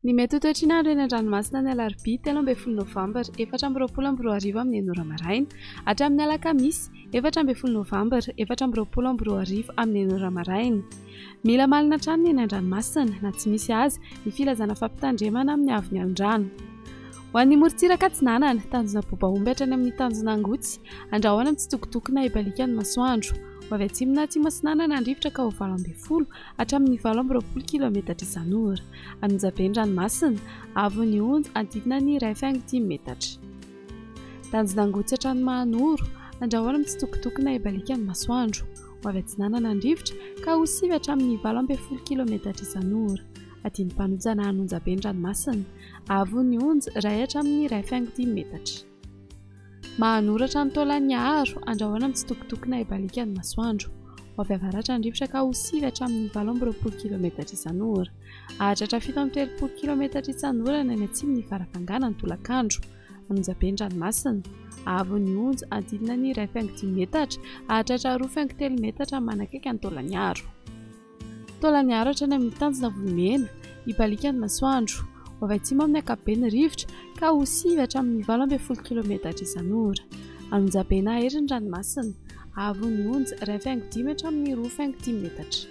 Ny mety ho toetry ny andro eny an-dranomasina ny alarobia 13 novambra 2024 amin'ny enina ora maraina hatramin'ny alakamisy 14 novambra 2024 amin'ny enina ora maraina. Mila malina hatrany ny eny an-dranomasina na tsy misy aza ny filazana fampitandremana amin'ny haavon'ny alon-drano. Ho an'ny morontsiraka atsinanana, tanjona Bobaomby hatrany amin'ny tanjona Angotsy, andrahona mitsitokotoko na hibaliaka ny masoandro. Ho avy atsimo na atsimo atsinanana ny rivotra ka ho 18 hatramin'ny 28 kilometatra isan'ora. Anonjabe ny ranomasina, haavon'ny onja hanodidina ny 1,5 metatra. Tanjona Angotsy hatrany Mahanoro, andrahona mitsitokotoko na hibaliaka ny masoandro. Ho avy atsinanana ny rivotra ka ho 9 hatramin'ny 18 kilometatra isan'ora. Adin'ny-mpanonja na anonjabe ny ranomasina, haavon'ny onja 1 hatramin'ny 1,5 metatra. Mahanoratra ny taolan'ny aro, andrahoina mitsitokotoko na hibaliaka ny masoandro. Ho avy avaratra ny rivotra ka ho 9 hatramin'ny 28 kilometatra isan'ora. Hahatratra 37 kilometatra isan'ora ny any atsimon'ny Farafangana ny tolakandro. Anonjabe ny ranomasina. Haavon'ny onja hanodidina ny 1,5 metatra, hahatratra 2,3 metatra manakaiky ny taolan'ny aro. Taolan'ny aro hatrany amin'ny tanjona Vohimena, hibaliaka ny masoandro. Ho avy atsimo amin'ny ankapobeny ny rivotra ka ho 9 hatramin'ny 18 kilometatra isan'ora. Anonjabe na hery ny ranomasina. Haavon'ny onja 1,5 hatramin'ny 2,5 metatra.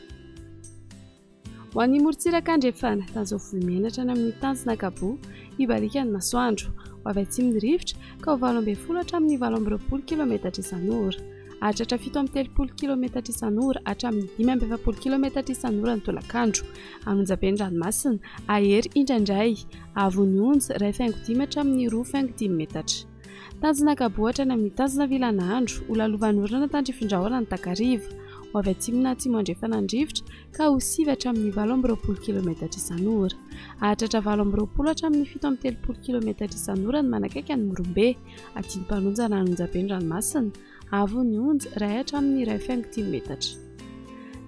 Ho an'ny morontsiraka andrefana, tanjona Vohimena hatrany amin'ny tanjona Gabo, hibaliaka ny masoandro. Ho avy atsimo ny rivotra ka ho 18 hatramin'ny 28 kilometatra isan'ora. Hahatratra 37 kilometatra isan'ora hatramin'ny 45 kilometatra isan'ora ny tolakandro. Anonjabe ny ranomasina, hahery indraindray. Haavon'ny onja 1,5 hatramin'ny 2,5 metatra. Tanjona Gabo hatrany amin'ny tanjona Vilanandro, ho lalovan'orana tandrifindrahona ny takariva. Ho avy atsimo na atsimo andrefana ny rivotra ka ho 9 hatramin'ny 28 kilometatra isan'ora. Hahatratra 28 hatramin'ny 37 kilometatra isan'ora ny manakaiky an'i Morombe. Adin'ny-mpanonja na anonjabe ny ranomasina, haavon'ny onja 1 hatramin'ny 1,5 metatra.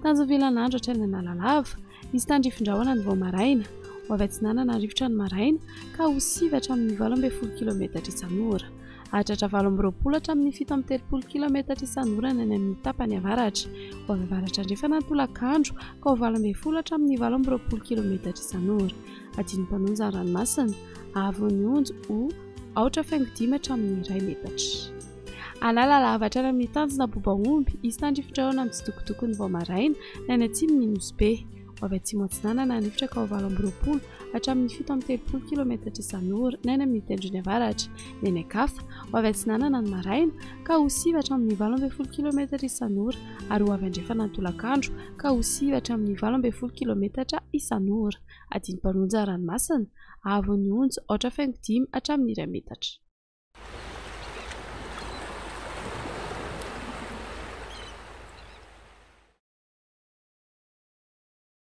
Tanjona Vilanandro hatrany Analalava, hisy tandrifindrahona ny vao maraina. Ho avy atsinanana ny rivotra ny maraina ka ho 9 hatramin'ny 18 kilometatra isan'ora. Hahatratra 28 hatramin'ny 37 kilometatra isan'ora ny any amin'ny tapany avaratra. Ho avy avaratra andrefana ny tolakandro ka ho 18 hatramin'ny 28 kilometatra isan'ora. Adin'ny-mpanonja ny ranomasina, haavon'ny onja ho 4,5 hatramin'ny 1 metatra. Analalava hatrany amin'ny tanjona Bobaomby, hisy tandrifindrahona mitsitokotoko ny vao maraina ny any atsimon'ny Nosy Be. Ho avy atsimo atsinanana ny rivotra ka ho 28 hatramin'ny 37 kilometatra isan'ora ny any amin'ny tendrony avaratra. Ny any an-kafa, ho avy atsinanana ny maraina ka ho 9 hatramin'ny 18 kilometatra isan'ora ary ho avy andrefana ny tolakandro ka ho 9 hatramin'ny 18 kilometatra isan'ora. Adin'ny mpanonja ranomasina, haavon'ny onja 4,5 hatramin'ny 1 metatra.